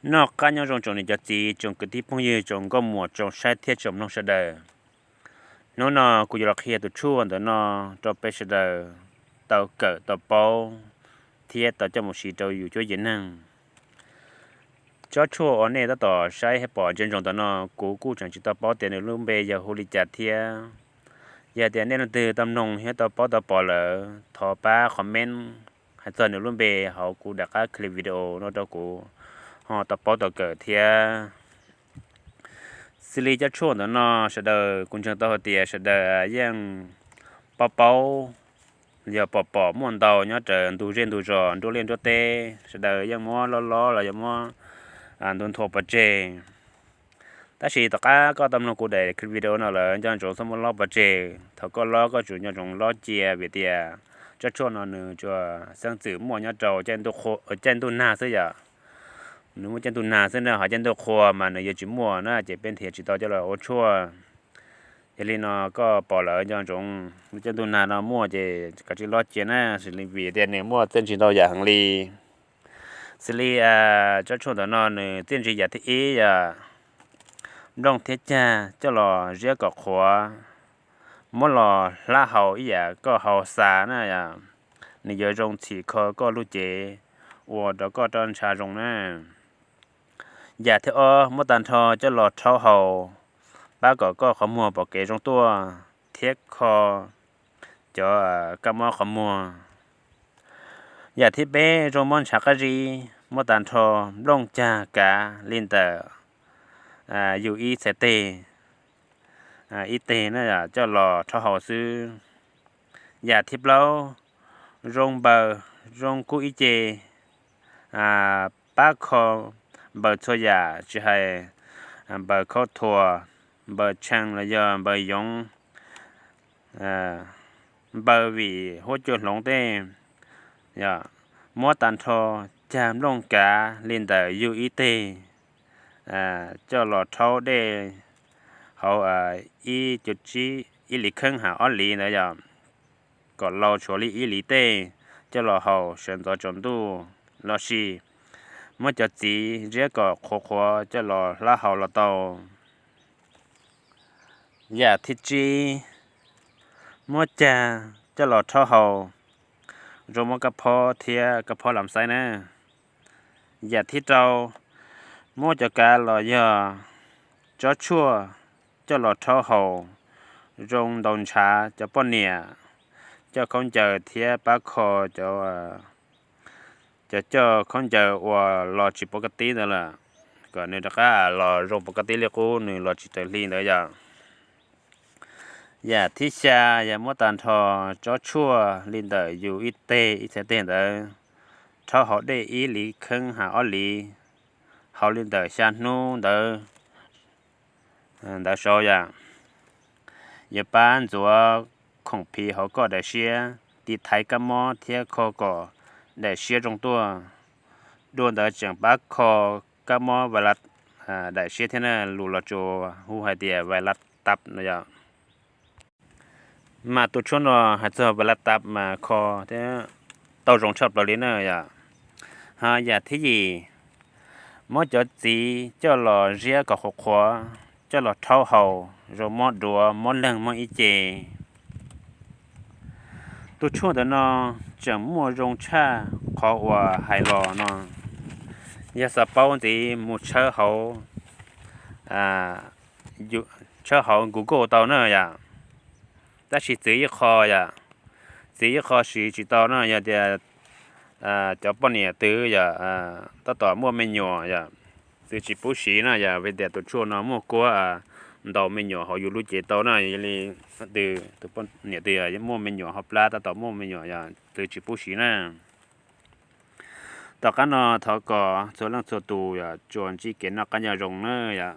Noj qab nyob zoo tsoom niam cov txiv, tsoom kwv tij phooj ywg, tsoom nkauj muam, tsoom saib thiab tsoom mloog sawv daws. Hnub no kuv yuav los qhia tus tshuaj ntawm no rau peb sawv daws tau kawm tau paub thiab tau coj mus siv rau yus cuab yim neeg. Tsob tshuaj uas nej tab tom saib thiab pom ntsia ntsoov ntawm no, kuv kuj tseem tsis tau paub tias nws lub npe yog hu li cas thiab. Yog tias nej leej twg tau mloog thiab tau paub tau pom lawm, thov pab comment hais txog nws lub npe hauv kuv daim qab clip video no rau kuv ho tau paub tau kawm thiab. Xws li cov tshuaj ntawm no, sawv daws, kuv ntseeg tau hais tias sawv daws yeej paub paub, yog pom pom muaj ntau nyob raws ntug zej ntug zos, nruab liaj nruab teb, sawv daws yeej muab lob lob los yog muab ntu nthua pov tseg. Tab sis tom qab koj tau mloog kuv daim video no lawm, nco ntsoov txhob muab lob pov tseg. Thaum koj lob, koj tsum nco ntsoov lob cia, vim tias tsob tshuaj no nws tsuas xeeb txwm muaj nyob rau caij ntuj nag xwb yom. Nws muaj caij ntuj nag xwb na, ho caij ntuj qhua mas nws yuav tsis muaj na, ces peb nrhiav tsis tau coj los ua tshuaj. Yog li no koj pom lawm nco ntsoov, caij ntuj nag no muaj ces kav tsij lob cia na, xws li vim tias nws muaj txiaj ntsig ntau yam heev li. Xws li tsob tshuaj ntawm no nws txiaj ntsig yam thib ib yom, nplooj thiab cag coj los ziab kom qhuav, muab los hlab haus ib yam koj haus xas na yom, nws yuav zoo txhim kho koj lub cev, ua rau koj roj ntsha zoo na. Yam thib ob, muab tag nrho coj los rhaub haus, pab kom koj qhov muag pom kev zoo tuaj thiab kho cov kab mob qhov muag. Yam thib peb, zoo mob ntshav qab zib, muab tag nrho nplooj cag kav li ntawm yus ib txhais teg, ib teg na, coj los rhaub haus xwb. Yam thib plaub, zoo npaws, zoo kub ib ce, pab kho npaws txhua yam, tsis hais npaws khaub thuas, npaws tshee los yog npaws yoov, npaws vim huab cua hloov tej, muab tag nrho cag nplooj kav li ntawm yus ib teg, coj los rhaub dej hauv ib cu tsib, ib li kheeb ha ob li ntawd yom, kom lau tshuav li ib li tej, coj los haus sawv ntxov tsaus ntuj los sis muab cov txiv ziab kom qhuav qhuav coj los hlab haus los tau. Yam thib tsib, muab cag coj los rhaub haus, zoo mob kab phob thiab kab phob lam xaib na. Yam thib rau, muab cov kav los yog tsob tshuaj coj los rhaub haus, zoo ntaus ntshav cov poj niam coj khaub ncaws thiab pab kho cov, cov coj khaub ncaws uas los tsis pov ka tib ntawd lawm, kom nws rov qab los zoo pov ka tib li qub, nws los tsis raws hli ntawd yom. Yam thib xya, yog muab tag nrho tsob tshuaj li ntawm yus ib teg ib txhais teg ntawd, rhaub haus dej ib li kheeb ha ob li, haus li ntawm xya hnub ntawd, ntawd saud yom, yuav pab ntxuav khoom phiv hauv koj daim siab, tiv thaiv kab mob thiab kho kom daim siab zoo tuaj. Dua ntawd tseem pab kho kab mob vais las daim siab thiab na, lus Los Tsuas hu hais tias vais las tap no yom. Mas tus tshuaj no hais txog vais las tap mas kho thiab tau zoo tshaj plaws li na yom. Ho yam thib yim, muab cov txiv coj los ziab kom qhuav qhuav, coj los rhaub haus, zoo mob duav mob leeg mob ib ce. Tus tshuaj ntawm no tseem muaj zoo tshaj qhov uas hais los no, yog xav paub ntxiv mus tshawb hauv, tshawb hauv Google tau na yom. Tab sis txwv ib qho yom, txwv ib qho siv tsis tau na, yog tias cov poj niam twg yom, tab tom muaj me nyuam yom, txwv tsis pub siv na yom, vim tias tus tshuaj no muaj kuab ntaus me nyuam hauv yus lub cev tau na. Yog li tus poj niam twg yog muaj me nyuam hauv plab, tab tom muaj me nyuam yom, txwv tsis pub siv na. Tom qab no thov kom txhua leej txhua tus yom tsuas ntsib kev noj qab nyob zoo na yom.